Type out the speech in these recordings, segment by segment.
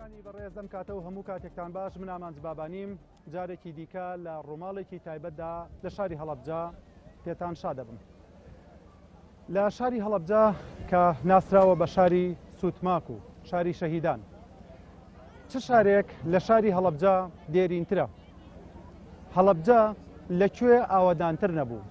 بینەرانی بەڕێز ئەم کاتە و هەموو کاتێکتان باش من ئامانج بابانیم جارێکی دیکە لە ڕووماڵێکی تایبەتدا لە شاری هەڵەبجە پێتان شا دەبم. لە شاری هەڵەبجە کە ناسراوە بە شاری سووتماک و شاری شەهیدان چ شارێک لە شاری هەڵەبجە دێرینترە؟ هەڵەبجە لە کوێ ئاوەدانتر نەبوو؟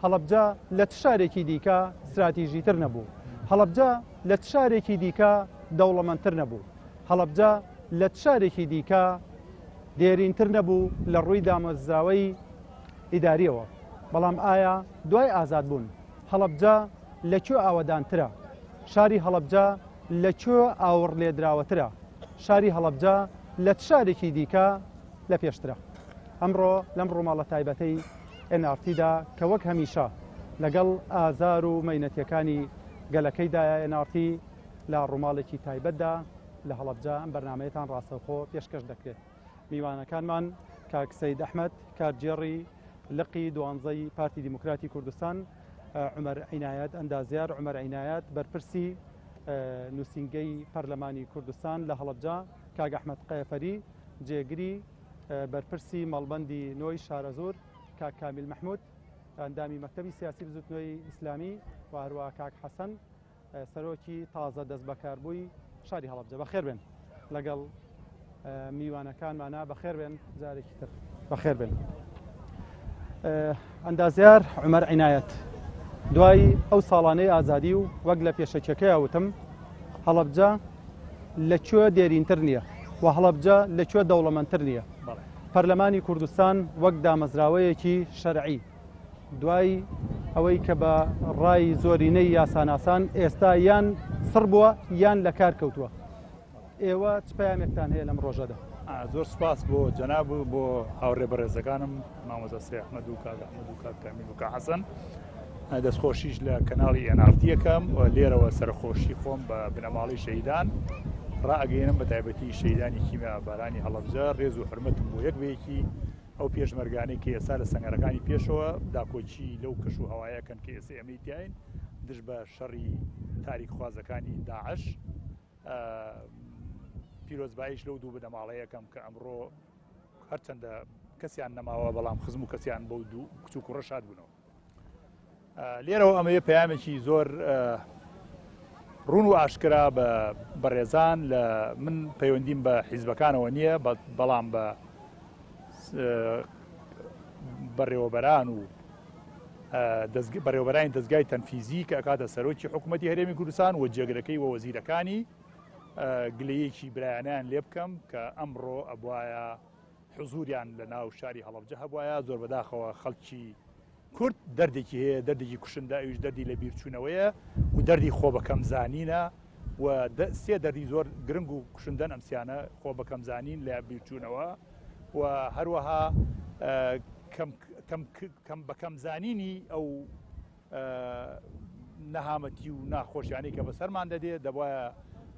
هەڵەبجە لە چ شارێکی دیکە ستراتیژیتر نەبوو؟ هەڵەبجە لە چ شارێکی دیکە دەوڵەمەندتر نەبوو؟ هەڵەبجە لە چ شارێکی دیکە دێرینتر نەبوو لە ڕووی دامەزراوەی ئیداریەوە؟ بەڵام ئایا دوای ئازادبوون هەڵەبجە لە کوێ ئاوەدانترە؟ شاری هەڵەبجە لە کوێ ئاوڕ لێدراوەترە؟ شاری هەڵەبجە لە چ شارێکی دیکە لە پێشترە؟ ئەمڕۆ لەم ڕووماڵە تایبەتەی NRT دا کە وەک هەمیشە لەگەڵ ئازار و مەینەتیەکانی گەلەکەیدایە NRT لە ڕووماڵێکی تایبەتدا لە هەڵەبجە ئەم بەرنامەیەتان ڕاستەوخۆ پێشکەش دەکرێت. میوانەکانمان کاک سەید ئەحمەد کارگێڕی لقی دوانزەی پارتی دیموکراتی کوردستان، عومەر عینایەت ئەندازیار عومەر عینایەت بەرپرسی نووسینگەی پەرلەمانی کوردستان لە هەڵەبجە، کاک ئەحمەد قەیەفەری جێگری بەرپرسی مەڵبەندی نۆی شارەزوور، کاک کامیل مەحمود ئەندامی مەکتەبی سیاسی بزوتنەوەی ئیسلامی و هەروەها کاک حەسەن سەرۆکی تازە دەستبەکاربووی شاری هەڵەبجە. بەخێربێن لەگەڵ میوانەکانمانە بەخێربێن جارێکی تر بەخێربێن. ئەندازیار عومەر عینایەت دوای ئەو ساڵانەی ئازادی و وەک لە پێشەکیەکەیا وتم هەڵەبجە لە کوێ دێرینتر نییە و هەڵەبجە لە کوێ دەوڵەمەندتر نییە. پەرلەمانی کوردستان وەک دامەزراوەیەکی شەرعی دوای ئەوەی کە بە ڕای زۆرینەی یاساناسان ئێستا یان سڕ بووە یان لە کار کەوتووە. ئێوە چ پەیامێکتان هەیە لەم ڕۆژەدا؟ زۆر سوپاس بۆ جەناب و بۆ هاوڕێ بەڕێزەکانم مامۆستا سەی ئەحمەد و کاک ئەحمەد و کاک کامیل و کاک حەسەن. دەستخۆشیش لە کەناڵی NRT یەکەم و لێرەوە سەرخۆشی خۆم بە بنەماڵەی شەهیدان ڕائەگەیەنم بە تایبەتی شەهیدانی کیمیا بارانی هەڵەبجە ڕێز و حورمەتم بۆ یەک بە یەکی ئەو پێشمەرگانەی کە ئێستا لە سەنگەرەکانی پێشەوە داکۆکی لەو کەش و هەوایە کەن کە ئێستا ئێمەی تیاین دژ بە شەڕی تاریکخوازەکانی داعش پیرۆزباییش لەو دوو بنەماڵەیەکەم کە ئەمڕۆ هەرچەندە کەسیان نەماوە بەڵام خزم و کەسیان بەو دوو کچ و کوڕە شاد بوونەوە. لێرەوە ئەمەوێ پەیامێکی زۆر ڕوون و ئاشکرا بە بەڕێزان لە من پەیوەندیم بە حیزبەکانەوە نییە بەڵام بە بەڕێوەبەران و بەڕێوەبەرانی دەستگای تەنفیزی کە ئەکاتە سەرۆکی حکوومەتتی هەرێمی کوردستان و جێگرەکەی و وەزیرەکانی گلەیەکی برایانیان لێ بکەم کە ئەمڕۆ ئەبواە حزوریان لە ناو شاری هەڵەبجە هەبواە زۆر بەداخەوە خەڵکی کورد دەردێکی هەیە، دەردێکی کوشندە، ئەویش دەردی لەبیرچوونەوەیە و دەردی خۆبەکەمزانینە و سێ دەردی زۆر گرنگ و کوشندەن ئەم سیانە، خۆبەکەمزانین، لەبیرچوونەوە و هەروەها کەم بەکەمزانینی ئەو نەهامەتی و ناخۆشیانەی کە بەسەرمان دەدێ، دەبوایە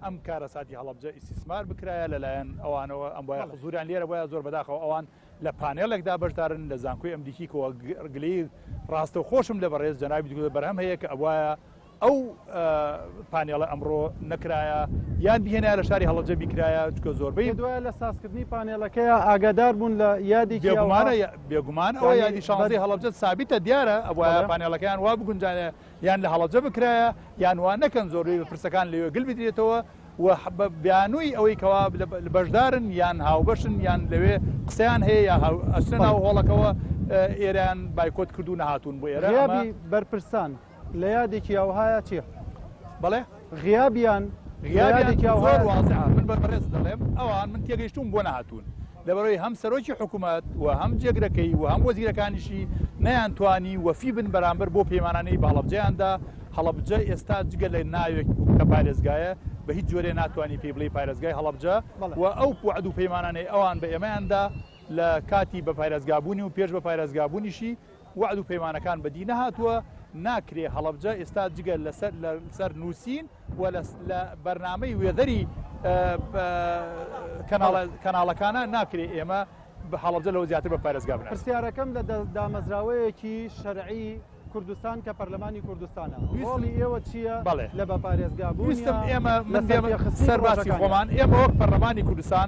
ئەم کارەساتی هەڵەبجە ئیستیسمار بکرایە لەلایەن ئەوانەوە، ئەم بایە حزوریان لێرە بایە زۆر بەداخەوە ئەوان لە پانێڵێکدا بەشدارن لە زانکۆی ئەمریکی کەوە گلەیی ڕاستەوخۆشم لە بەڕێز جەنابی دکتۆر بەرهەم هەیە کە ئەبوایە ئەو پانێڵە ئەمڕۆ نەکرایە یان بهێنایە لە شاری هەڵەبجە بیکرایە چونکە زۆربەی دوایە لە سازکردنی پانێڵەکەیە ئاگادار بوون لە یادێکی بێگومانە بێگومان ئەوە یادی شانزەی هەڵەبجە سابیتە دیارە ئەبوایە پانێڵەکەیان وا بگونجانە یان لە هەڵەبجە بکرایە یان وا نەکەن زۆربەی بەرپرسەکان لەوێ گل بدرێتەوە و بە بیانووی ئەوەی کەوا بەشدارن یان هاوبەشن یان لەوێ قسەیان هەیە یا ئەچنە ناو هۆڵەکەوە ئێرەیان بایکۆت کرد و نەهاتوون بۆ ئێرە. غیابی بەرپرسان لە یادێکی ئەوهایە چییە؟ بەڵێ؟ غیابیان غیابێکی زۆر وازحە من بە بەڕێز دەڵێم ئەوان من تێگەیشتووم بۆ نەهاتوون لەبەرئەوەی هەم سەرۆکی حکوومەت و هەم جێگرەکەی و هەم وەزیرەکانیشی نەیانتوانی وەفی بن بەرامبەر بۆ پەیمانانەی بە هەڵەبجەیان دا، هەڵەبجە ئێستا جگە لە ناوێک کە پارێزگایە بە هیچ جۆرێ ناتوانی پێی بڵێی پارێزگای هەڵەبجە و ئەو وەعد و پەیمانانەی ئەوان بە ئێمەیان دا لە کاتی بە پارێزگابوونی و پێش بە پارێزگابوونیشی وەعد و پەیمانەکان بەدی نەهاتووە، ناکرێ هەڵەبجە ئێستا جگە لەسەر لەسەر نووسین و لە بەرنامەی وێدەری کەناڵەکانە ناکرێ ئێمە هەڵەبجە لەوە زیاتر بە پارێزگا بناسین. پرسیارەکەم لە دامەزراوەیەکی شەرعی. کوردستان کە پەرلەمانی کوردستانە، ڕۆڵی ئێوە چییە لە بە پارێزگا ویستم بوونیا ئێمە لە من بێمە سەرپێخستنی سەر باسی پڕۆژەکانیا؟ خۆمان، ئێمە وەک پەرلەمانی کوردستان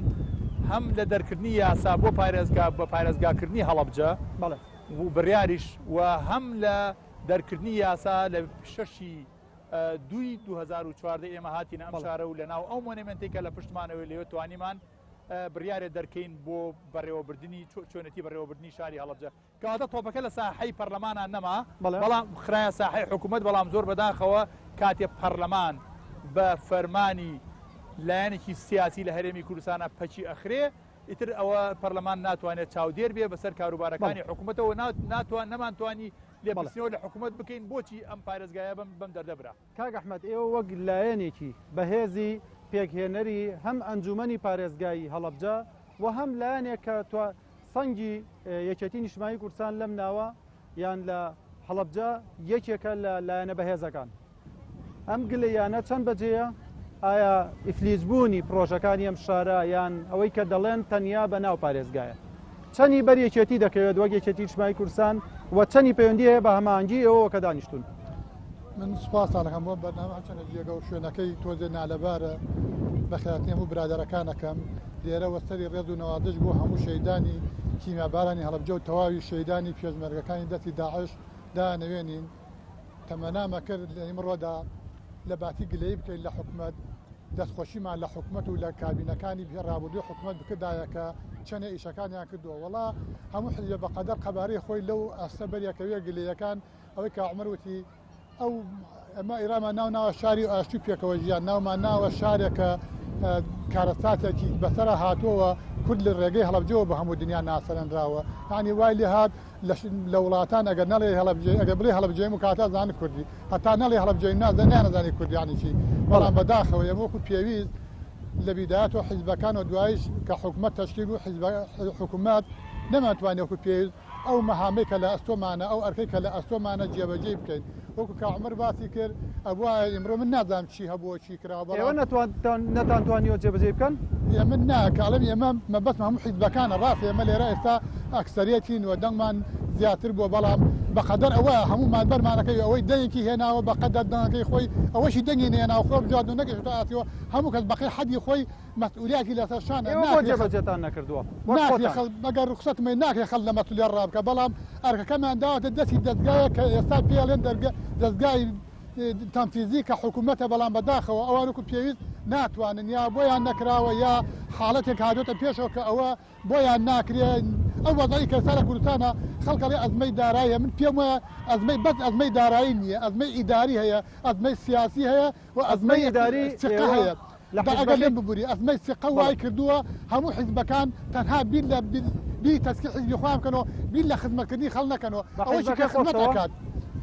هەم لە دەرکردنی یاسا بۆ پارێزگا بە پارێزگاکردنی هەڵەبجە بەڵێ. و بڕیاریش و هەم لە دەرکردنی یاسا لە شەشی دووی 2014 ئێمە هاتینە ئەم بەڵێ. شارە و لە ناو ئەو مۆنێمێنتەی کە لە پشتمانەوەی لەوێ توانیمان بڕیارێ دەرکەین بۆ بەڕێوەبردنی چۆنێتی بەڕێوەبردنی شاری هەڵەبجە. کەواتە تۆپەکە لە ساحەی پەرلەمانا نەما، بەڵێ. بەڵام خرایە ساحەی حکوومەت، بەڵام زۆر بەداخەوە کاتێ پەرلەمان بە فەرمانی لایەنێکی سیاسی لە هەرێمی کوردستانا پەکی ئەخرێ، ئیتر ئەوە پەرلەمان ناتوانێت چاودێر بێ بەسەر بەڵێ. کاروبارەکانی حکوومەتەوە، ناتوان نەمانتوانی بەڵێ. لێپرسینەوە لە حکوومەت بکەین بۆچی ئەم پارێزگایە بەم بەم دەردە برا. کاک ئەحمەد ئێوە وەک لایەنێکی بەهێزی پێکهێنەری هەم ئەنجوومەنی پارێزگای هەڵەبجە و هەم لایەنێک کە توا سەنگی یەکێتی نیشتمانی کوردستان لەم ناوە یان لە هەڵەبجە یەکێکە لە لایەنە بەهێزەکان، ئەم گلەییانە چەند بەجێیە؟ ئایا ئیفلیجبوونی پڕۆژەکانی ئەم شارە یان ئەوەی کە دەڵێن تەنیا بە ناو پارێزگایە چەنی بەر یەکێتی دەکەوێت وەک یەکێتی نیشتمانی کوردستان و چەنی پەیوەندی هەیە بە هەماهەنگی ئێوەوە کە دانیشتوون؟ من سوپاستان ئەکەم بۆ بەرنامە هەرچەندە جێگە و شوێنەکەی تۆزێ نالەبارە بەخێرهاتنی هەموو برادەرەکان ئەکەم لێرەوە سەری ڕێز و نەوازش بۆ هەموو شەهیدانی کیمیابارانی هەڵەبجە و تەواوی شەهیدانی پێشمەرگەکانی دەستی داعش دانەوێنین تەمەنام ئەکرد لە ئیمڕۆدا لە باتی گلەیی بکەین لە حکومەت دەستخۆشیمان لە حکومەت و لە کابینەکانی ڕابردووی حکومەت بکردایە کە چەنێ ئیشەکانیان کردووە وەڵا هەموو حزبێ بەقەدەر قەبارەی خۆی لەو ئاستە بەریەکەوێ گلەیەکان ئەوەی کە عومەر وتی ئەو ئەمە ئیرامان ناو ناوە شاری ئاشتی و پێکەوە ژیان ناومان ناوە شارێکە کارەساتێکی بەسەرا هاتووە کورد لە ڕێگەی هەڵەبجەوە بە هەموو دنیا ناسەرنراوە یعنی وای لێ هات لە وڵاتان ئەگەر نەڵێ هەڵەبجەی ئەگەر بڵێ هەڵەبجەیم و کاتا زان کوردی هەتا نەڵێ هەڵەبجەیم نازە نیانەزانی کوردیانی چی بەڵام بەداخەوە ئێمە وەکو پێویست لە بیدایەت و حیزبەکان و دوایش کە حکومەت تەشکیل بوو حیزب حکومەت نەمانتوانی وەکو پێویست ئەو مەهامەی کە لە ئەستۆمانە، ئەو ئەرکەی کە لە ئەستۆمانە جێبەجێی بکەین. وەکو کاک عومەر باسی کرد، ئەبوایە ئیمڕۆ من نازانم چی هەبووە چی کراوە، ئێوە بەڵام. نەتانتوانیوە جێبەجێی بکەن؟ ئێمە نا، کە ئەڵێم ئێمە مەبەستم هەموو حیزبەکانە، ڕاستە ئێمە لێرە ئێستا ئەکسەریەتین و دەنگمان زیاتر بووە، بەڵام بە قەدەر ئەوە هەموومان بەرمانەکەی ئەوەی دەنگێکی هێناوە بە قەدەر دەنگەکەی خۆی، ئەوەشی دەنگی نەهێناوە خۆی بجواتن و نەگەیشتۆتە ئاستیەوە، هەموو کەس بەقەی حەدی خۆی مەسئولیاتی لەسەر شانە ئێوە بۆ ناکرێ خەڵک جێبەجێتان نەکردووە وەک ناکرێ خۆتان؟ خەڵک مەگەر ڕوخسەتم هەیە ناکرێ خەڵک لە مەسئولیات ڕابکا بەڵام ئەرکەکەمان داوەتە دەستی دەزگایەک کە ئێستا پێی ئەڵێن دەرگە دەزگای تەنفیزی کە حکوومەتە بەڵام بەداخەوە ئەوان وەکو پێویست ناتوانن یا بۆیان نەکراوە یا حاڵەتێک هاتۆتە پێشەوە کە ئەوە بۆیان ناکرێ ئەو وەزعەی کە ئێستا لە کوردستانە خەڵک ئەڵێ ئەزمەی دارایی هەیە من پێم وایە ئەزمەی بەس ئەزمەی دارایی نییە ئەزمەی ئیداری هەیە ئەزمەی سیاسی هەیە و ئەزمەی ئەزمەی ئیداری سیقە ئێوە هەیە لە دا ئەگەر حیزبەکەی لێم ببوری ئەزمەی سیقە بەڵێ. وای کردووە هەموو حیزبەکان تەنها بیر لە بیری تەسکی حیزبی خۆیان بکەنەوە بیر لە خزمەتکردنی خەڵک نەکەنەوە بە ئەوەشی کە حیزبەکەی خزمەت خۆشتەوە؟ ئەکات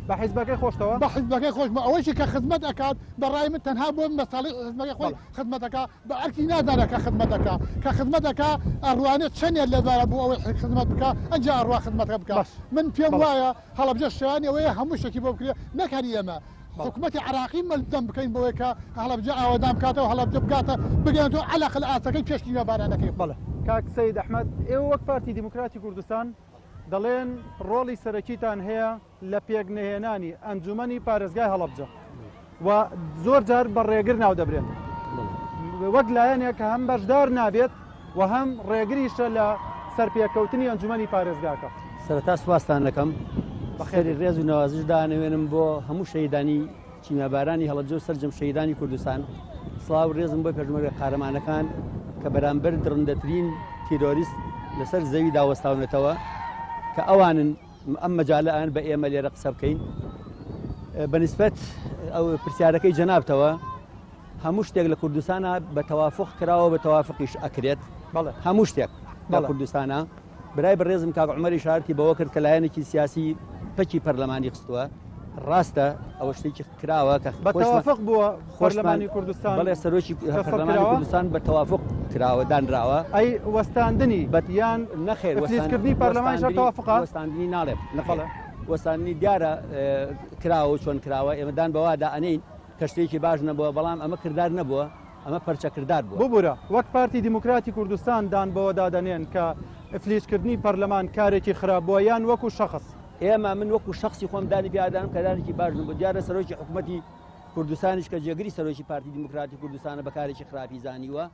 بە حیزبەکەی خۆشتەوە؟ بە حیزبەکەی خۆشمە ئەوەشی کە خزمەت ئەکات بە ڕای من تەنها بۆ مەساڵی حیزبەکەی خۆی بەڵێ. خزمەت ئەکا بە ئەرکی نازانێ کە خزمەت ئەکا کە خزمەت ئەکا ئەڕوانێ چەنێ لەبارە بۆ ئەوەی خزمەت بکا ئەنجا ئەڕوا خزمەتەکە بکا باش من پێم بەڵێ. وایە هەڵەبجە شایانی ئەوەیە هەموو شتێکی بۆ بکرێ نەک هەر ئێمە بەڵێ. حکومەتی عێراقی مەلزەم بکەین بەوەی کە هەڵەبجە ئاوەدان بکاتەوە هەڵەبجە بگاتە بگەیەنێتەوە عەلەقل ئاستەکەی پێش کیمیابارانەکەی خۆی. بەڵێ کاک سەید ئەحمەد ئێوە وەک پارتی دیموکراتی کوردستان دەڵێن ڕۆڵی سەرەکیتان هەیە لە پێکنەهێنانی ئەنجومەنی پارێزگای هەڵەبجە و زۆر جار بە ڕێگر ناودەبرێن وەک لایەنێک کە هەم بەشدار نابێت و هەم ڕێگریشە لە سەرپێکەوتنی ئەنجومەنی پارێزگاکە. سەرەتا سوپاستان دەکەم، سەری ڕێز و نەوازش دانەوێنم بۆ هەموو شەهیدانی کیمیابارانی هەڵەبجە و سەرجەم شەهیدانی کوردستان. سڵاو و ڕێزم بۆ پێشمەرگە قارەمانەکان کە بەرامبەر دڕندەترین تیرۆریست لەسەر زەویدا وەستاونەتەوە کە ئەوانن ئەم مەجالە ئەن بە ئێمە لێرە قسە بکەین. بە نیسبەت ئەو پرسیارەکەی جەنابتەوە، هەموو شتێک لە کوردستانە بە تەوافق کراوە، بە تەوافقیش ئەکرێت. هەموو شتێک لە کوردستانە. برای بەڕێزم کاک عومەر ئیشارەتی بەوە کرد کە لایەنێکی سیاسی پەکی پەرلەمانی خستووە. ڕاستە ئەوە شتێکی کراوە کە بە تەوافق بووە پەرلەمانی کوردستان. بەڵێ سەرۆکی پەرلەمانی کوردستان بە تەوافق کراوە دانراوە. ئەی وەستاندنی یان نەخێر ئیفلیجکردنی پەرلەمانیش هەر تەوافقە؟ وەستاندنی ناڵێم نەخێر. وەستاندنی دیارە کراوە و چۆن کراوە ئێمە دان بەوەدا ئەنێین کە شتێکی باش نەبووە، بەڵام ئەمە کردار نەبووە، ئەمە پەرچەکردار بووە. ببورە، وەک پارتی دیموکراتی کوردستان دان بەوەدا دەنێن کە ئیفلیجکردنی پەرلەمان کارێکی خراپ بووە یان وەکو شەخس؟ ئێمە من وەکو شخصی خۆم دانی پیادانم کە دانێکی باش نەبوو دیارە سەرۆکی حکوومەتی کوردستانیش کە جێگری سەرۆکی پارتی دیموکراتی کوردستانە بەکارێکی خراپی زانیوە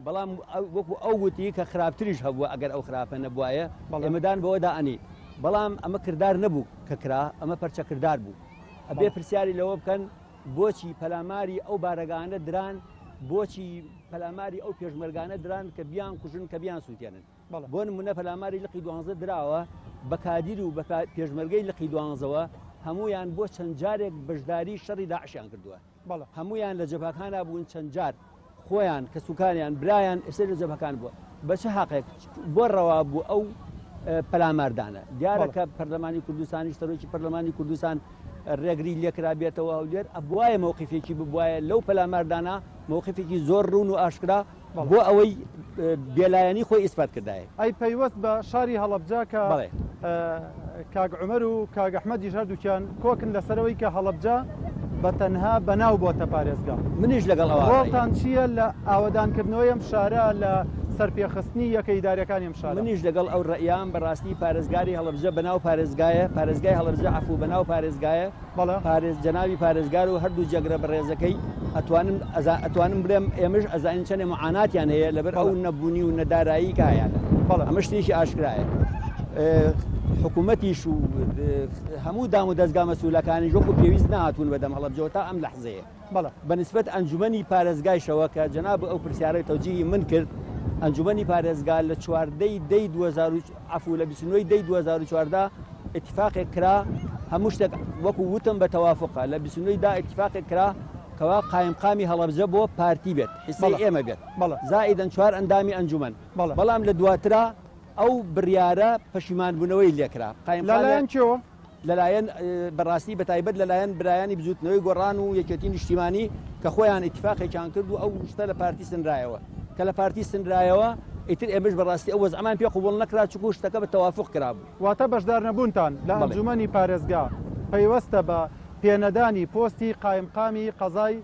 بەڵام وەکو ئەو وتی کە خراپتریش هەبووە ئەگەر ئەو خراپە نەبوایە ئێمەدان بەوەدا ئەنی بەڵام ئەمە کردار نەبوو کە کرا ئەمە پەرچەکردار بوو ئەبێ پرسیاری لەوە بکەن بۆچی پەلاماری ئەو بارەگانە دران بۆچی پەلاماری ئەو پێشمەرگانە دران کە بیان کوژن کە بیان سووتێنن بۆ نمونە پەلاماری لقی دوانزە دراوە بە کادیر و بە پێشمەرگەی لقی دوانزەوە هەمویان بۆ چەند جارێک بەشداری شەڕی داعشیان کردووە هەمویان لە جەبهەکانا بوون چەند جار خۆیان کەسوکاریان برایان ئێستا لە جەبهەکان بووە بە چ حەقێک بۆ ڕەوا بوو ئەو پەلاماردانە دیارە کە پەرلەمانی کوردستانیش سەرۆکی پەرلەمانی کوردستان ڕێگری لێکرا بێتەوە هەولێر ئەبوایە مەوقفێکی ببوایە لەو پەلاماردانە مەوقفێکی زۆر ڕوون و ئاشکرا بۆ ئەوەی بێلایەنی خۆی ئیسپات کردایە. ئەی پەیوەست بە شاری هەڵەبجە کە کاک عومەر و کاک ئەحمەدیش هەردووکیان کۆکن لەسەر ئەوەی کە هەڵەبجە بە تەنها بە ناو بۆتە پارێزگا. منیش لەگەڵ ئەوە ڕایم. ڕۆڵتان چییە لە ئاوەدانکردنەوەی ئەم شارە، لە سەرپێخستنی یەکە ئیدارییەکانی ئەم شارە؟ منیش لەگەڵ ئەو ڕەئیام، بەڕاستی پارێزگاری هەڵەبجە بە ناو پارێزگایە، پارێزگای هەڵەبجە عەفوو بە ناو پارێزگایە، بەڵێ. پارێز جەنابی پارێزگار و هەردوو جێگرە بەڕێزەکەی ئەتوانم ئەزا ئەتوانم بڵێم ئێمەش ئەزانین چەنێ معاناتیان هەیە لەبەر ئەو بەڵێ. نەبوونی و نەدارایی کە هەیانە بەڵێ. ئەمە شتێکی ئاشکرایە حکوومەتیش و هەموو دام و دەزگا مەسئولەکانیش وەکو پێویست نەهاتوون بەدەم هەڵەبجەوە تا ئەم لەحزەیە. بەڵێ. بە نیسبەت ئەنجومەنی پارێزگایشەوە کە جەناب ئەو پرسیارەی تەوجیهی من کرد، ئەنجومەنی پارێزگا لە 14 ی دەی 2000 و عەفوو لە 29 ی دەی 2014 ئیتیفاقێک کرا هەموو شتێک وەکو وتم بە تەوافقە لە 29 ی دا ئیتیفاقێک کرا کەوا قایمقامی هەڵەبجە بۆ پارتی بێت حیسەی بەڵێ. ئێمە بێت بەڵێ. زائیدەن چوار ئەندامی ئەنجومەن بەڵێ. بەڵام لە دواترا ئەو بڕیارە پەشیمانبوونەوەی لێکرا قایمقامیان لەلایەن کێوە؟ لەلایەن بەڕاستی بەتایبەت لەلایەن برایانی بزوتنەوەی گۆڕان و یەکێتی نیشتیمانی کە خۆیان ئیتفاقێکیان کرد و ئەو شتە لە پارتی سنرایەوە کە لە پارتی سنرایەوە ئیتر ئێمەش بەڕاستی ئەو وەزعەمان پێ قبوڵ نەکرا چونکو شتەکە بە تەوافوق کرابوو. واتە بەشدارنەبوونتان لە بەڵێ. ئەنجومەنی پارێزگا پەیوەستە بە پێنەدانی پۆستی قایمقامی قەزای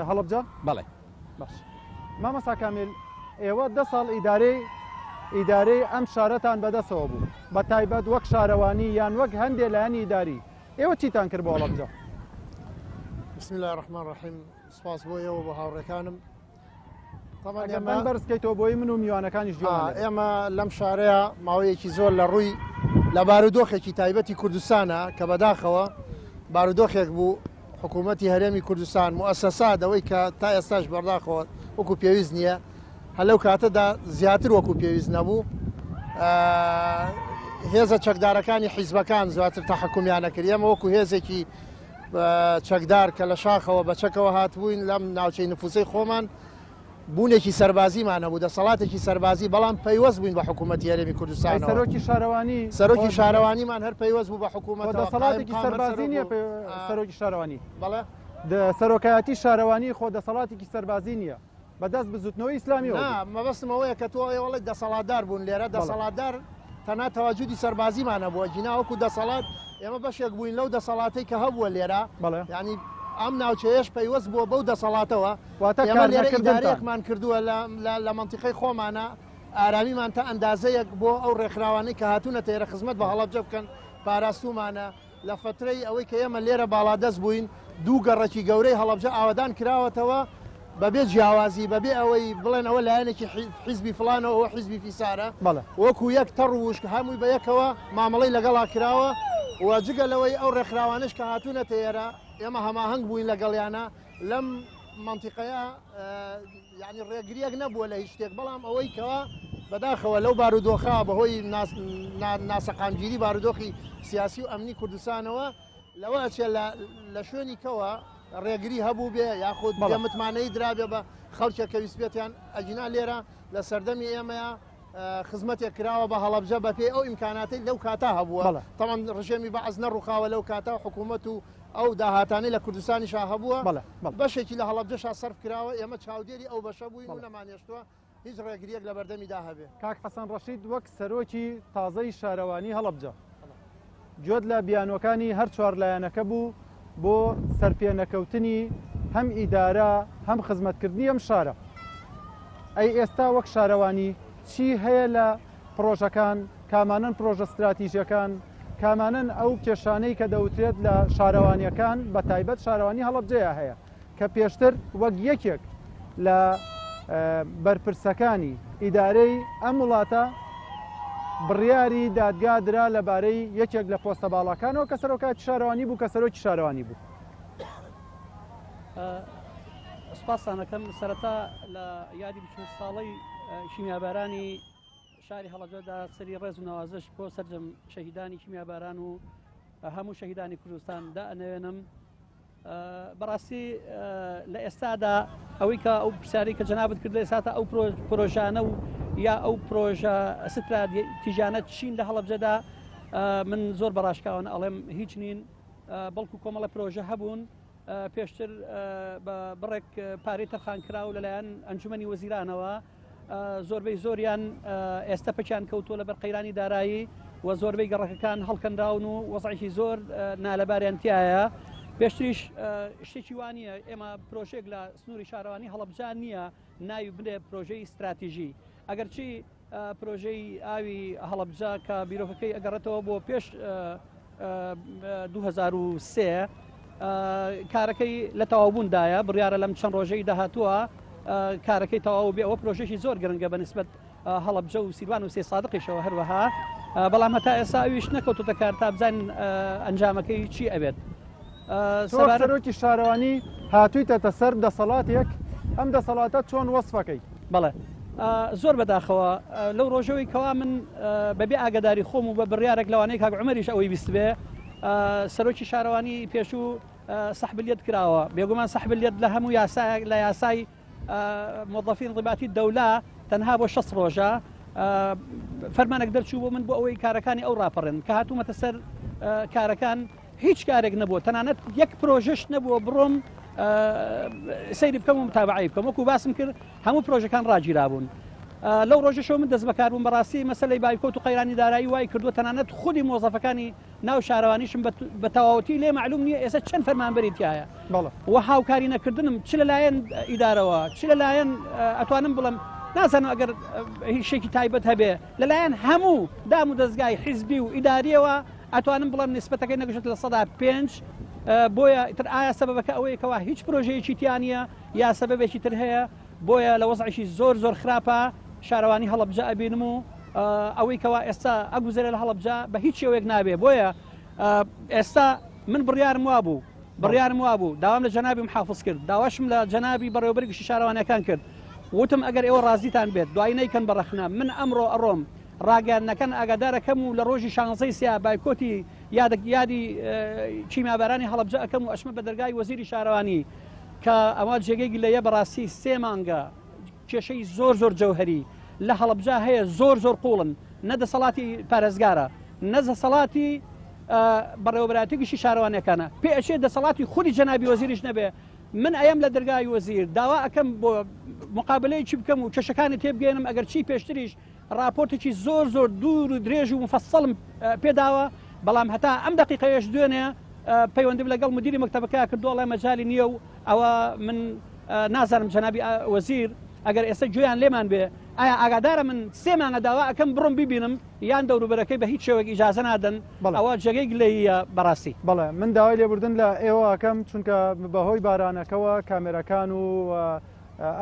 هەڵەبجە؟ بەڵێ. باش مامۆستا کامیل ئێوە دە ساڵ ئیدارەی ئیدارەی ئەم شارەتان بەدەستەوە بوو بە تایبەت وەک شارەوانی یان وەک هەندێ لایەنی ئیداری ئێوە چیتان کرد بۆ هەڵەبجە؟ بسم الله الرحمن الرحیم سپاس بۆ ئێوە بۆ هاوڕێکانم طبعا ئەگەر ئێمە دەنگ بەرز کەیتەوە بۆی من و میوانەکانیش جوان دەبێت. ئێمە لەم شارەیە ماوەیەکی زۆر لە ڕووی لە بارودۆخێکی تایبەتی کوردستانە کە بەداخەوە بارودۆخێک بوو حکوومەتی هەرێمی کوردستان موئەسەسات ئەوەی کە تا ئێستاش بەرداخەوە وەکو پێویست نییە هەر لەو کاتەدا زیاتر وەکو پێویست نەبوو هێزە چەکدارەکانی حیزبەکان زیاتر تەحکومیانە کرد ئێمە وەکو هێزێکی چەکدار کە لە شاخەوە بە چەکەوە هاتبووین لەم ناوچەی نفوسەی خۆمان بوونێکی سەربازیمان هەبوو، دەسەڵاتێکی سەربازی، بەڵام پەیوەست بووین بە حکوومەتی هەرێمی ئەی کوردستانەوە. سەرۆکی شارەوانی سەرۆکی خۆ شارەوانیمان هەر پەیوەست بوو بە خۆ حکوومەتەوە، دەسەڵاتێکی قایمقام هەر سەربازی سەرۆک نییە بوو. پەی- ئا، سەرۆکی شارەوانی بەڵێ؟ د- سەرۆکایەتی شارەوانی خۆ دەسەڵاتێکی سەربازی نییە بەدەست بزوتنەوەی ئیسلامیەوە نا، بوو. مەبەستم ئەوەیە کە تۆ ئێوەڵێ دەسەڵاتدار بوون لێرە، بەڵێ. دەسەڵاتدار تەنها تەواجودی سەربازیمان هەبووە، گینا وەکو دەسەڵات ئێمە بەشێک بووین لەو دەسەڵاتەی کە هەبووە لێرە، بەڵێ. یانی ئەم ناوچەیەش پەیوەست بووە بەو دەسەڵاتەوە، واتە ئێمە لێرە کارنەکردنتان. ئیدارەیەکمان کردووە لە مەنتیقەی خۆمانە، ئارامیمان تا ئەندازەیەک بۆ ئەو ڕێکخراوانەی کە هاتوونەتە ئێرە خزمەت بە هەڵەبجە بکەن پاراستوومانە، لە فەترەی ئەوەی کە ئێمە لێرە باڵادەست بووین دوو گەڕەکی گەورەی هەڵەبجە ئاوەدان کراوەتەوە بەبێ جیاوازی بەبێ ئەوەی بڵێن ئەوە لایەنێکی حیزبی فڵانە ئەوە حیزبی فیسارە وەکو یەک تەڕ و وشک هەمووی بە یەکەوە مامەڵەی لەگەڵا کراوە و جگە لەوەی ئەو ڕێکخراوانەش کە هاتوونەتە ئێرە ئێمە هەماهەنگ بووین لەگەڵیانە لەم مەنتیقەیە یعنی ڕێگریەک نەبووە لە هیچ شتێک بەڵام ئەوەی کەوا بەداخەوە لەو بارودۆخە بەهۆی ناسەقامگیری بارودۆخی سیاسی و ئەمنی کوردستانەوە لەوە ئەچێ لە شوێنی کەوە ڕێگری هەبوو بێ یاخود بێ متمانەی درابێ بە خەڵکێک کە ویستبێتیان ئەگینا لێرە لە سەردەمی ئێمەیە خزمەتێک کراوە بە هەڵەبجە بەپێی ئەو ئیمکاناتەی لەو کاتا هەبووە تەمان ڕژێمی بەعس نەڕوخاوە لەو کاتا حکوومەت و ئەو داهاتانەی لە کوردستانیشا هەبووە بەشێکی لە هەڵەبجەشا سەرف کراوە ئێمە چاودێری ئەو بەشە بووین و نەمانهێشتووە هیچ ڕێگرییەک لە بەردەمیدا هەبێ. کاک حەسەن ڕەشید وەک سەرۆکی تازەی شارەوانی هەڵەبجە گوێت لە بیانووەکانی هەر چوار لایەنەکە بوو بۆ سەرپێ نەکەوتنی هەم ئیدارە هەم خزمەتکردنی ئەم شارە ئەی ئێستا وەک شارەوانی چی هەیە لە پڕۆژەکان کامانەن پڕۆژە ستراتیژیەکان؟ کامانەن ئەو کێشانەی کە دەوترێت لە شارەوانیەکان بە تایبەت شارەوانی هەڵەبجەیە هەیە کە پێشتر وەک یەکێک لە بەرپرسەکانی ئیدارەی ئەم وڵاتە بڕیاری دادگا درا لەبارەی یەکێک لە پۆستە باڵاکانەوە کە سەرۆکایەتی شارەوانی بوو کە سەرۆکی شارەوانی بوو. سپاستان ئەکەم سەرەتا لە یادی 24 ساڵەی کیمیابارانی شاری هەڵەبجەدا سەری ڕێز و نەوازش بۆ سەرجەم شەهیدانی کیمیاباران و هەموو شەهیدانی کوردستان دائەنەوێنم بەڕاستی لە ئێستادا ئەوەی کە ئەو پرسیاری کە جەنابت کرد لە ئێستاتا ئەو پرۆژانە و یا ئەو پرۆژە ستراتیژانە چین لە هەڵەبجەدا من زۆر بەڕاشکاوانە ئەڵێم هیچ نین بەڵکو کۆمەڵە پرۆژە هەبوون پێشتر بە بڕێک پارەی تەرخان کراو لەلایەن ئەنجومەنی وەزیرانەوە زۆربەی زۆریان ئێستا پەکیان کەوتووە لەبەر قەیرانی دارایی و زۆربەی گەڕەکەکان هەڵکەنراون و وەزعێکی زۆر نالەباریان تایە پێشتریش شتێکی وانە ئێمە پرۆژێک لە سنووری شارەوانی هەڵەبجە نییە ناوی بنێ پرۆژەی استراتیژی ئەگەرچی پرۆژەی ئاوی هەڵەبجە کە بیرۆکەکەی ئەگەڕێتەوە بۆ پێش 2003 کارەکەی لە تەواوبووندایە بڕیارە لەم چەند ڕۆژەی داهاتووە کارەکەی تەواو بێ ئەوە پرۆژێکی زۆر گرنگە بە نسبەت هەڵەبجە و سیروان و سێ سادقیشەوە هەروەها بەڵام هەتا ئێستا ئەویش نەکەوتوتە کار تا بزانین ئەنجامەکەی چی ئەبێت. سەرۆکی شارەوانی هاتوویتەتە سەر دەسەڵاتێک ئەم دەسەڵاتە چۆن وەسفەکەی؟ بەڵێ زۆر بەداخەوە لەو ڕۆژەوەی کەوا من بەبێ ئاگداری خۆم و بە بڕیارێک لەوانەیە کاک عومەریش ئەوەی بیستبێ سەرۆکی شارەوانی پێشوو سەحب الیەد کراوە بێگومان سەحب الیەد لە هەموو یاسایەک لە یاسای موظفین انضباطی الدولە تەنها بۆ 6 ڕۆژە فەرمانێک دەرچوو بۆ من بۆ ئەوەی کارەکانی ئەو ڕاپەڕێن کە هاتوومەتە سەر کارەکان هیچ کارێک نەبووە تەنانەت یەک پرۆژەش نەبووە بڕۆم سەیری بکەم و متابعی بکەم وەکو باسم کرد هەموو پرۆژەکان ڕاگیرابوون لەو ڕۆژەشەوە من دەست بەکار بووم بەڕاستی مەسەلەی بایکۆت و قەیرانی دارایی وای کردووە تەنانەت خودی مۆزەفەکانی ناو شارەوانیشم بە تەواوەتی لێ معلوم نییە ئێستا چەند فەرمانبەری تایە و هاوکاری نەکردنم چ لەلایەن ئیدارەوە چ لەلایەن ئەتوانم بڵم نازانم ئەگەر هیچ شێکی تایبەت هەبێ لەلایەن هەموو دام و دەستگای حیزبی و ئیداریەوە ئەتوانم بڵێم نیسبەتەکەی نەگەشت 5% بۆیە ئیتر ئایا سەبەبەکە ئەوەیە کەوا هیچ پرۆژەیەکی تیا نییە یا سەبەبێکی تر هەیە بۆیە لە وەزعێکی زۆر زۆر خراپە شارەوانی هەڵەبجە ئەبینم و ئەوەی کەوا ئێستا ئەگوزەرێ لە هەڵەبجە بە هیچ شێوەیەک نابێ بۆیە ئێستا من بڕیارم وابوو بڕیارم وابوو داوام لە جەنابی محافظ کرد داواشم لە جەنابی بەڕێوەبەری گشتی شارەوانیەکان کرد وتم ئەگەر ئێوە ڕازیتان بێت دوایی نەیکەن بە ڕەخنە من ئەمڕۆ ئەڕۆم ڕاگەیاندنەکان ئاگادارەکەم و لە ڕۆژی شانزەی سیا بایکۆتی یادە یادی کیمیابارانی هەڵەبجە ئەکەم و ئەچمە بە دەرگای وەزیری شارەوانی کە ئەوە جێگەی گلەیە بەڕاستی سێ مانگە کێشەی زۆر زۆر جەوهەری لە هەڵەبجە هەیە زۆر زۆر قوڵن نە دەسەڵاتی پارێزگارە نە دەسەڵاتی بەڕێوەبەرایەتی گشتی شارەوانیەکانە پێ ئەچێت دەسەڵاتی خودی جەنابی وەزیریش نەبێ من ئەیەم لە دەرگای وەزیر داوا ئەکەم بۆ مقابلەیەکی بکەم و کێشەکانی تێبگەێنم ئەگەر چی پێشتریش ڕاپۆرتێکی زۆر زۆر دوور و درێژ و مفەسەڵم پێداوە، بەڵام هەتا ئەم دەقیقەیەش دوێنێ پەیوەندیم لەگەڵ مدیری مەکتەبەکە کردووە ئەڵێ مەجالی نییە و ئەوە من نازانم جەنابی وەزیر ئەگەر ئێستا گوێیان لێمان بێ ئایا ئاگادارە من سێ مانگە داوا ئەکەم بڕۆم بیبینم یان دەوروبەرەکەی بە هیچ شێوەیەک ئیجازە نادەن ئەوە جێگەی گلەییە بەڕاستی. بەڵێ من داوای لێبوردن لە ئێوە ئەکەم چونکە بەهۆی بارانەکەوە کامێراکان و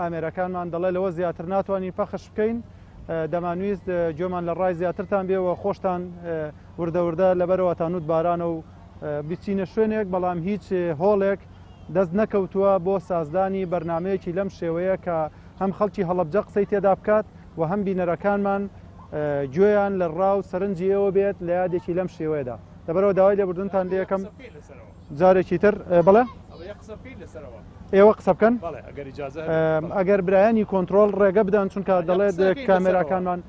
ئامێرەکانمان دەڵێ لەوە زیاتر ناتوانین پەخش بکەین، دەمانویست گوێمان لە ڕای زیاترتان بێ و خۆشتان وردە وردە لەبەرەوە تانوت بارانە و بچینە شوێنێک، بەڵام هیچ هۆڵێک دەست نەکەوتووە بۆ سازدانی بەرنامەیەکی لەم شێوەیە کە هەم خەڵکی هەڵەبجە قسەی تێدا بکات و هەم بینەرەکانمان گوێیان لە ڕا و سەرنجی ئێوە بێت لە یادێکی لەم شێوەیەدا. لەبەرئەوە داوای لێبوردنتان لێ ئەکەم جارێکی تر بەڵێ ئێوە قسە بکەن ئەگەر برایانی کۆنترۆڵ ڕێگە بدەن چونکە دەڵێت کامێراکانمان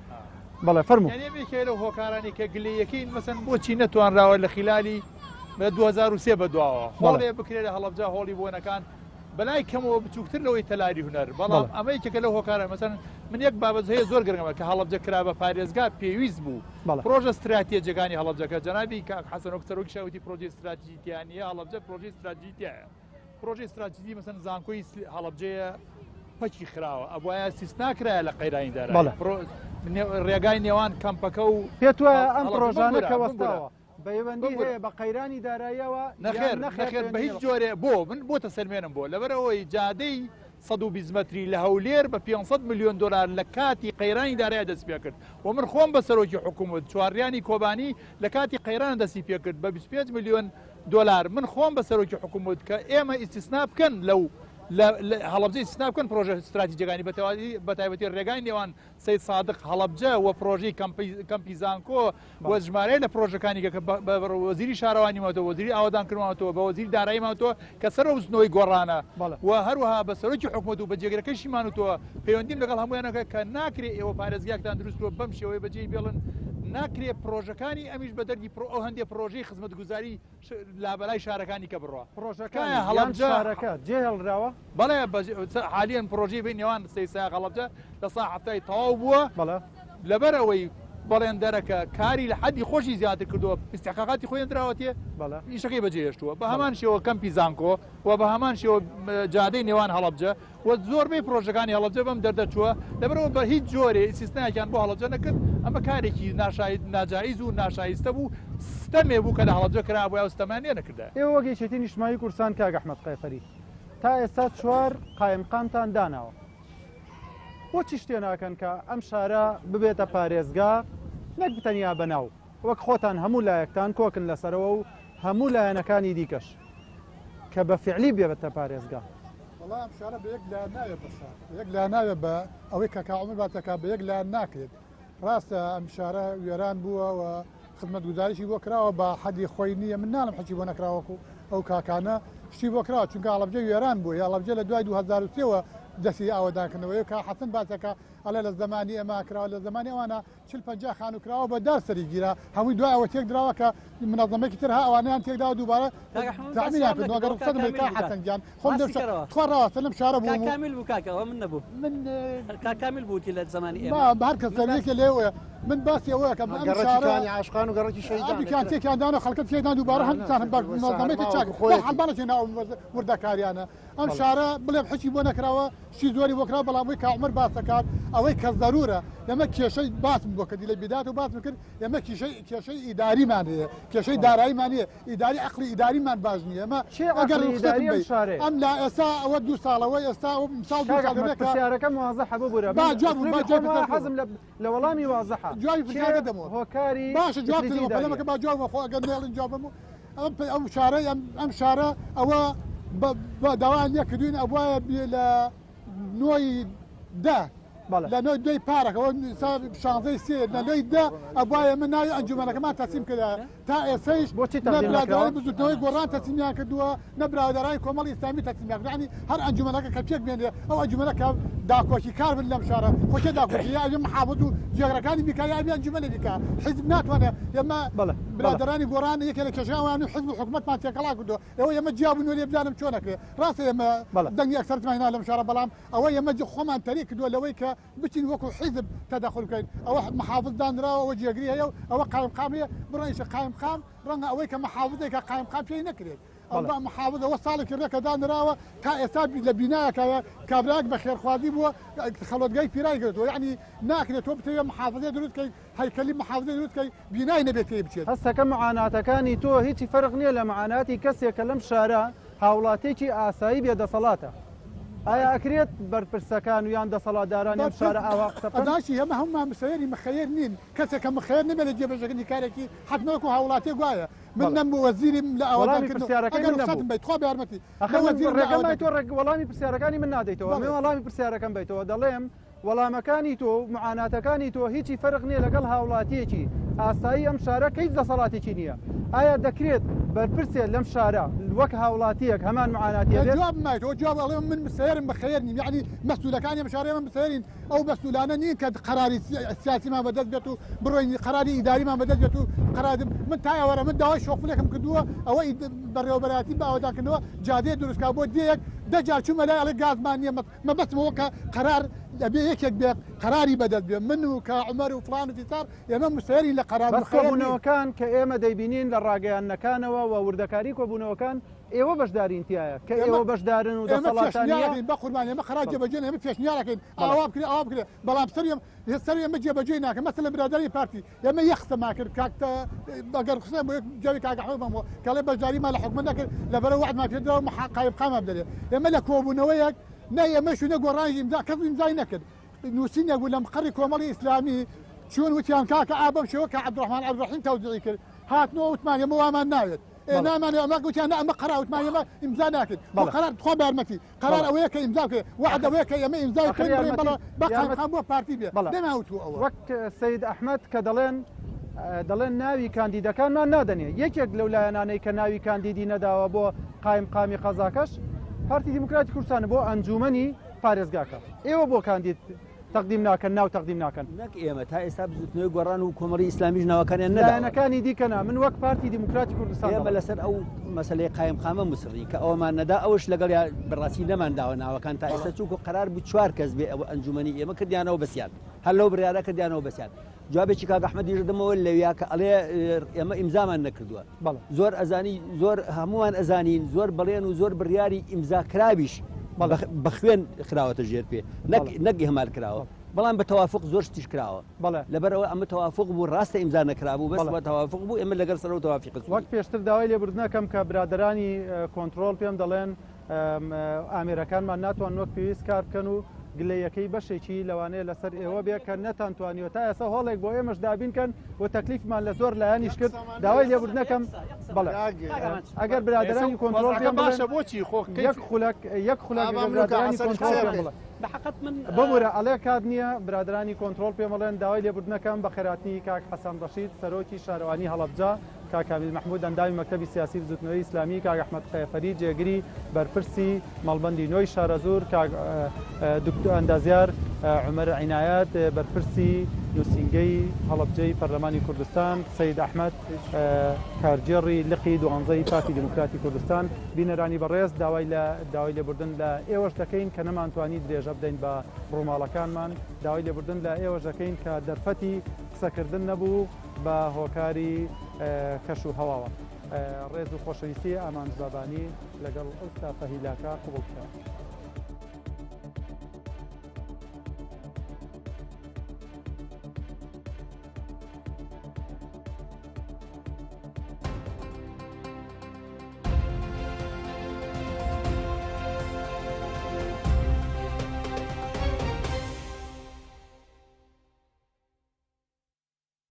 بەڵێ فەرموو یەکێ لەو هۆکارانی کە گلەیەکەی مەسەن بۆچی نەتوانراوە لە خلالی بە 2003 بە دواوە هۆڵێ بکرێت لە هەڵەبجە هۆڵی بۆنەکان بەلای کەمەوە بچووکتر لەوەی تەلاری هونەر بەڵام ئەمە یەکێکە لەو هۆکارە مەسەن من یەک بابەت هەیە زۆر گرنگە کە هەڵەبجە کرا بە پارێزگا پێویست بوو پرۆژە ستراتیەجەکانی هەڵەبجەکە جەنابی کاک حەسەن وەک سەرۆکی شاوتی پرۆژەی ستراتیجی تیا نییە هەڵەبجە پرۆژەی ستراتیجی تایە پرۆژەی ستراتیجی مەسەن زانکۆی هەڵەبجەیە پەکی خراوە ئەبواە سیستنا کرایە لە قەیرانی دارایی ڕێگای نێوان کەمپەکە و پێت وایە ئەم پرۆژانە کە وەستاوە. پەیوەندی هەیە بە قەیرانی داراییەوە نەخێر نەخێر بە هیچ جۆرێ بۆ من بۆتە سەلمێنم بۆ لەبەرئەوەی جادەی 120 مەتری لە هەولێر بە 500 ملیۆن دۆلار لە کاتی قەیرانی دارایی دەست پێکرد و من خۆم بە سەرۆکی حکوومەت چوارڕیانی کۆبانی لە کاتی قەیران دەستی پێکرد بە 25 ملیۆن دۆلار من خۆم بە سەرۆکی حکوومەت کە ئێمە ئیستیسنا بکەن لەو لە هەڵەبجە ئیستیسنا بکەن پرۆژە ستراتیجەکانی بە تایبەتی ڕێگای نێوان سەید سادق هەڵەبجە و پرۆژەی کەمپی زانکۆ و ژمارەیە لە پرۆژەکانی کە بە وەزیری شارەوانی ماوەتەوە وەزیری ئاوەدانکردنەوە بە وەزیری دارایی ماوەتەوە کە سەر بزوتنەوەی گۆڕانە و هەروەها بە سەرۆکی حکومەت و بە جێگرەکەشی مانوتەوە پەیوەندیم لەگەڵ هەموویانەکە کە ناکرێ ئێوە پارێزگاکتان دروستوە بەم شێوەیە بەجێی بێڵن ناکرێ پرۆژەکانی ئەمیش بە دەردی پرۆ ئەو هەندێ پرۆژەی خزمەتگوزاری لابەلای شارەکانی کە بڕوا. پڕۆژەکانی یان شارەکە جێهێڵراوە؟ بەڵێ حالیەن پڕۆژەی بەین نێوان سەیدسایەق هەڵەبجە لە سا حەفتای تەواو بووە. بەڵێ. لەبەر ئەوەی بەڵێندەرەکە کاری لە حەدی خۆشی زیاتر کردووە ئیستحقاقاتی خۆی نەدراوەتێ بەڵێ. ئیشەکەی بەجێهێشتووە. بە هەمان شێوە کەمپی زانکۆ و بە هەمان شێوە جادەی نێوان هەڵەبجە و زۆربەی پرۆژەکانی هەڵەبجە بەم دەردە چووە، لەبەرئەوە بە هیچ جۆرێ ئیستیسنایەکیان بۆ هەڵەبجە نەکرد، ئەمە کارێکی ناجائیز و ناشایستە بوو، ستەمێ بوو کە لە هەڵەبجە کرابووایە و ستەمیان لێ نەکردایە. ئێوە وەک یەکێتی نیشتمانی کوردستان کاک ئەحمەد قەیسەری تا ئێستا چوار قایمقامتان داناوە، بۆچی شتێ ناکەن کە ئەم شارە ببێتە پارێزگا نەک تەنیا بە ناو، وەک خۆتان هەموو لایەکتان کۆکن لەسەرەوە و هەموو لایەنەکانی دیکەش کە بە فعلی بێتە پارێزگا. وەڵا ئەم شارە بە یەک لایەن نابێت بە شار، بە یەک لایەن نابێت بە ئەوەی کە کاک عومەر باس دەکات بە یەک لایەن ناکرێت. ڕاستە ئەم شارە وێران بووە و خزمەتگوزاریشی بۆ کراوە بە حەدی خۆی نییە، من ناڵێم حەچی بۆ نەکراوە وەکو ئەو کاکانە شتی بۆ کراوە، چونکە هەڵەبجە وێران بووە، هەڵەبجە لە دوای 2003 وە دەستی ئاوەدانکردنەوەیە و کاک حەسەن باس دەکات ئەڵێ لە زەمانی ئێمە کراوە، لە زەمانی ئەوانە 40 50 خانوو کراوە بە دار سەری گیرا هەمووی دوای ئەوە تێک دراوە کە منەظەمەکی تر ها ئەوانەیان تێک داوە دووبارە تەعمیریان کردووە ئەگەر ڕوخسەتم بێت کاک حەسەن گیان خۆم لەم شارە تخوا ڕاوەستە لەم شارە بووم کاک کامیل بوو کاکە ئەوە من نەبووم من کاک کامیل بووتی لە زەمانی ئێمە با هەر کەس یەکێ لێوەیە من باسی ئەوە ئەکەم ئەم شارە گەڕەکی عاشقان و گەڕەکی شەهیدان هەردووکیان تێکیان دانا خەڵکە تێکدان دووبارە هەندێکیان بە منەظەمەیەکی چاک خۆی حەڵبانە چێ ناو وردەکاریانە ئەم شارە بڵێم حچی بۆ نەکراوە شتی زۆری بۆ کراوە بەڵام ئەوەی کاک عومەر باس دەکات ئەوەی کە زەرورە ئێمە کێشەی باسم بۆ کردی لە بیدات و باسم کرد ئێمە کێشەی کێشەی ئیداریمان هەیە کێشەی داراییمان نییە ئیداری عەقڵی ئیداریمان باش نییە ئێمە چێ ئەگەر عەقڵی ڕوخسەتم ئیداری ئەم بەی شارەیە؟ ئەم لا ئێستا ئەوە دوو ساڵەوە ئێستا ئەوە ساڵ دوو کاک ساڵ ئەحمەد دەبێت کە پرسیارەکەم وازحە ببورە با من جوابم با ئسلوبی جوابی خۆم وا پرسیارەکە حەزم لە لە وەڵامی وازحە جوابی کێ پرسیارەکە دەمەوە هۆکاری باشە جواب ئیفلیجی دەمەوە ئیداریە؟ پەلەمەکە با جوابمە خۆ ئەگەر نەیەڵین جوابم ئەم ئەم شارە ئەم ئەم شارە ئەوە بە بە داوایان لێ کردوین ئەبوایە بێ لە نۆی دە بەڵێ. لە نۆی دەی پارەکەوە شانزەی سێ لە نۆی دە ئەبوایە من ناوی ئەنجومەنەکەمان تەسلیم کرایە تا ئێسەیش بۆچی نە تەقدیم نەکراوە؟ برادەرانی بزوتنەوەی گۆڕان تەسلیمیان کردووە نە برادەرانی کۆمەڵی ئیسلامی تەسلیمیان کردووە یانی هەر ئەنجومەنەکە کە پێک بێنرێ ئەو ئەنجومەنە کە داکۆکی کار بن لەم شارە خۆ کێ داکۆکی یا ئەبێ محافظ و جێگرەکانی بیکا یا ئەبێ ئەنجومەنێ بیکا حیزب ناتوانێ ئێمە بەڵێ بەڵێ. برادەرانی گۆڕان یەکێ لە کێشەکان وان و حیزب و حکومەتمان تێکەڵا کردووە ئێوە ئێمە جیا بوون و لێ بزانم چۆن ئەکرێ ڕاستە ئێمە بەڵێ. دەنگی ئەکسەرتمان هێنا لەم شارە بەڵام ئەوە ئێمە خۆمان تەریک کردووە لەوەی کە بچین وەکو حیزب تەدەخول بکەین ئەوە محافظ دانراوە ئەوە جێگری هەیە و ئەوە قایمقام هەیە بڕۆ ئیشە قایمقام ڕەنگە ئەوەی کە محافظێکە قایمقام پێی نەکرێت ئەو بەڵێ. بە محافظ ئەوە ساڵێکی ڕێکە دانراوە تا ئێستا لە بینایەکایە کابرایەک بە خێرخوازی بووە خەڵوەتگای پیرای گرتووە یعنی ناکرێت تۆ بتەوێت محافظێ دروست کەی هەیکەلی محافظێ دروست کەی بینای نەبێت تێی بچێت. هەستەکەم معاناتەکانی تۆ هیچی فەرق نیە لە معاناتی کەسێک کە لەم شارە هاوڵاتیەکی ئاسایی بێ دەسەڵاتە. ئایا ئەکرێت بەرپرسەکان و یان دەسەڵاتدارانی ئەم شارە ئاوا قسە بکەن؟ ئەداشی ئێمە هەموومان مسەیەری مخەیەر نین کەسێک کە مخەیەر نەبێت لە جێبەجێکردنی کارێکی حەتمەن وەکو هاوڵاتیەک وایە من بەڵێ. نەم وەزیریم لە ئاوەدان وەڵامی کردن پرسیارەکەی ئەگەر من نەبوو. ڕوخسەتم بەی تخوا بە یارمەتی ئەخر نە من وەزیرم لە ڕێگەم ئاوەدان مای تۆ ڕێک وەڵامی پرسیارەکانی من نادەیتەوە بەڵێ. من وەڵامی پرسیارەکەم بەیتەوە دەڵێم وەڵامەکانی تۆ و معاناتەکانی تۆ هیچی فەرق نییە لەگەڵ هاوڵاتییەکی ئاسایی ئەم شارە کە هیچ دەسەڵاتێکی نییە. ئایا دەکرێت بەرپرسێ لەم شارە وەک هاوڵاتییەک هەمان معاناتی هەبێت؟ جواب مایتەوە جواب ئەڵێم من مسەیەرم بەخەیەر نیم یەعنی مەسئولەکانی ئەم شارە ئێمە مسەیەرین ئەو مەسئولانە نین کە قەراری سیاسیمان بەدەست بێت و بڕۆین قەراری ئیداریمان بەدەست بێت و قەرار من تا ئێوارە من داوای شۆفڵێکم کردووە ئەوە بەڕێوەبەرایەتی بە ئاوەدانکردنەوە جادەیە دروستکا بۆ دێیەک دە جار چوومە لای ئەڵێ گازمان نییە مەبەستم ئەوە کە قەرار ئەبێ یەکێک بێ قەراری بەدەست بێ من و کا عومەر و فڵان و فیسار ئێمە مسەیەرین لە قەرار بەس مخەیەر نین. کۆبوونەوەکان کە ئێمە دەیبینین لە ڕاگەیاندنەکانەوە و وردەکاری کۆبوونەوەکان. ئێوە بەشدارین تیایە کە ئێوە بەشدارن و دەسەڵاتان نییە. بە قوربان ئێمە قەرار جێبەجێ ئێمە پێشنیارەکەین ئاوا بکرێ ئاوا بکرێ بەڵام سەر سەر ئێمە جێبەجێ ناکەن مەسەلەن برادەری پارتی ئێمە یەک قسەمان کرد کاک ئەگەر قسە بۆ یەک جاوی کاک ئەحمەد بەمەوە کەڵێ بەشداریمان لە حکومەت نەکرد لەبەرە وەعدمان پێدرا و قایمقامان بدەرێ ئێمە لە کۆبوونەوەیەک نە ئێمەش و نە گۆڕانیش ئیمزا کەس ئیمزای نەکرد نووسینێک بوو لە مقەڕی کۆمەڵی ئیسلامی چوون وتیان کاکە ئا بەم شێوە کە عەبدوڕەحمان عەبدولڕەحیم تەوزیعی کرد هاتنەوە وتمان ئێمە وامان ناوێت ئێ نامانەوێت ئەمە گوتیان نا ئەمە قەرار وتمان ئێمە ئیمزا ناکەین خۆ قەرار تخوا بە یارمەتی قەرار ئەوەیە کە ئیمزا بکرێت وەعد ئەوەیە کە ئێمە ئیمزای بکەین بڵێین بەڵێ با قایمقام بۆ پارتی بێ نەمان وتووە ئەوە. وەک سەید ئەحمەد کە دەڵێن دەڵێن ناوی کاندیدەکانمان نادەنێ یەکێک لەو لایەنانەی کە ناوی کاندیدی نەداوە بۆ قایمقامی قەزاکەش پارتی دیموکراتی کوردستانە بۆ ئەنجومەنی پارێزگاکە ئێوە بۆ کاندید تەقدیم ناکەن ناو تەقدیم ناکەن. نەک ئێمە تا ئێستا بزوتنەوەی گۆڕان و کۆمەڵی ئیسلامیش ناوەکانیان نەداوە. لایەنەکانی دیکە نا من وەک پارتی دیموکراتی کوردستان ئێمە دەڵێم. لەسەر ئەو مەسەلەی قایمقامە موسڕین کە ئەوەمان نەدا ئەوش لەگەڵیا بەڕاستی نەمانداوە ناوەکان تا ئێستا چونکو قەرار بوو چوار کەس بێ ئەوە ئەنجومەنی ئێمە کردیانەوە بەسیان هەر لەو بڕیارە کردیانەوە بەسیان جوابێکی کاک ئەحمەدیش دەمەوە لەویا کە ئەڵێ ئێمە ئیمزامان نەکردووە زۆر ئەزانی زۆر هەمووان ئەزانین زۆر بەڵێن و زۆر بڕیاری ئیمزا کراویش بە خوێن خراوەتە ژێر پێ نەک نەک ئیهمال کراوە بەڵام بە تەوافق زۆر شتیش کراوە لەبەرئەوە ئەمە تەوافق بوو ڕاستە ئیمزا نەکرابوو بەس بە تەوافق بوو ئێمە لەگەڵ سەرەوە تەوافیق وەک پێشتر داوای لێبوردنەکەم کە برادەرانی کۆنترۆڵ پێم دەڵێن ئامێرەکانمان ناتوان وەک پێویست کار بکەن و گلەیەکەی بەشێکی لەوانەیە لەسەر ئێوە بێ کە نەتانتوانیوە تا ئێستا هۆڵێک بۆ ئێمەش دابین کەن و تەکلیفمان لە زۆر لایەنیش کرد داوای لێبوردن ئەکەم بەڵێ ئەگەر برادەرانی کۆنترۆڵ پێم بڵێن باشە بۆچی خۆ یەک خولەک یەک خولەک ئەگەر برادەرانی کۆنترۆڵ پێم بڵێن ببورە ئەڵێ کات نییە برادەرانی کۆنترۆڵ پێم ئەڵێن داوای لێبوردن ئەکەم بەخێرهاتنی کاک حەسەن ڕەشید سەرۆکی شارەوانی هەڵەبجە کاک کامیل مەحمود ئەندامی مەکتەبی سیاسی بزوتنەوەی ئیسلامی، کاک ئەحمەد قەیەفەری جێگری بەرپرسی مەڵبەندی نۆی شارەزوور، کاک دکتۆر ئەندازیار عومەر عینایەت بەرپرسی نوسینگەی هەڵەبجەی پەرلەمانی کوردستان، سەید ئەحمەد کارگێڕی لقی دوانزەی پارتی دیموکراتی کوردستان. بینەرانی بەڕێز داوای لە داوای لێبوردن لە ئێوەش دەکەین کە نەمانتوانی درێژە بدەین بە ڕووماڵەکانمان، داوای لێبوردن لە ئێوەش دەکەین کە دەرفەتی قسەکردن نەبوو، بە هۆکاری کەش و هەواوە. ڕێز و خۆشەویستی ئامانج بابانی لەگەڵ ئەو ستافە هیلاکە قبوڵ بکە.